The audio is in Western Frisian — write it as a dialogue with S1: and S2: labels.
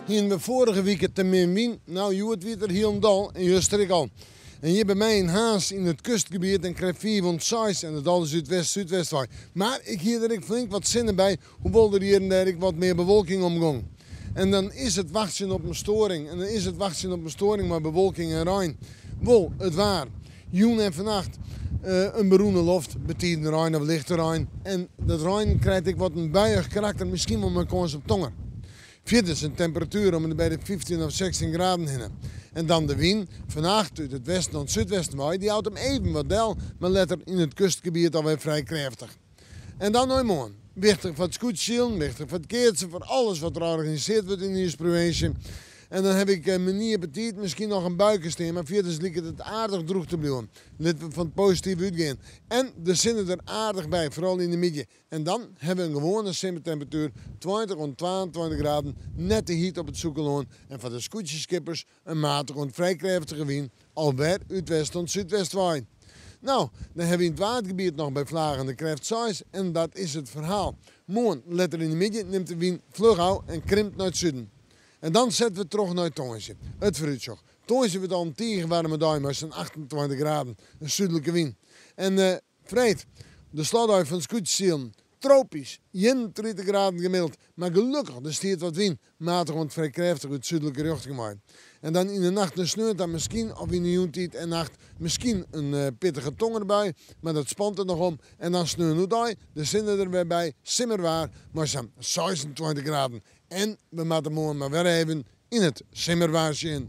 S1: Hiene we foarige wike te min wyn, no hjoed wie it der hielendal en juster ek al. En hjir by my yn Harns yn it kustgebiet in krêft 5 oant 6 en dat alles út west-súdwest wei. Mar ik hie der ek flink wat sinne by, hoewol der hjir en dêr ek wat mear bewolking omgong. En dan is it wachtsjen op in stoaring en dan is it wachtsjen op in stoaring mei bewolking en rein. Wol, it waar. Jûn en fannacht in berûne loft, betiden rein of lichte rein. En dat rein krijt ek wat in buiïch karakter, miskien wol mei kâns op tonger. Fierders in temperatuer om en by de 15 of 16 graden hinne. En dan de wyn, fannacht út it westen oant súdwesten wei, dy jout him even wat del, mar letter yn it kustgebiet alwer frij krêftich. En dan nei moarn. Wichtich foar it skûtsjesilen, wichtich foar it keatsen, foar alles wat der organisearre wurdt yn ús provinsje. En dan haw ik menear betiid miskien noch in buike stean, mar fierders liket it aardich drûch te bliuwen. Litte we fan it positive útgean. En de sinne der aardich by, foaral yn de middei. En dan hawwe we in gewoane simmertemperatuer, 20 oant 22 graden, net te hyt op it Sjûkelân. En foar de skûtsjeskippers in matige oant frij krêftige wyn, alwer út west oant súdwest wei. No, dan hawwe we yn it Waadgebiet noch by flagen de krêft 6 en dat is it ferhaal. Moarn, letter yn de middei, nimt de wyn fluch ôf en krimpt nei it suden. En dan sette we troch nei tongersdei. It foarútsjoch. Tongersdei wurdt al in tige waarme dei mei sa'n 28 graden, in súdlike wyn. En freed, de slotdei fan it skûtsjesilen. Tropysk, 31 graden gemiddeld. Mar gelokkich, der stiet wat wyn, matich oant frij krêftich út súdlike rjochting wei. En dan yn de nacht nei sneon ta miskien, of yn de jûntiid en nacht, miskien in pittige tongerbui, mar dat spant it noch om. En dan sneon oerdei, de sinne der wer by, simmerwaar mei sa'n 26 graden. En we moatte moarn mar wer even yn it simmerwaar sjen.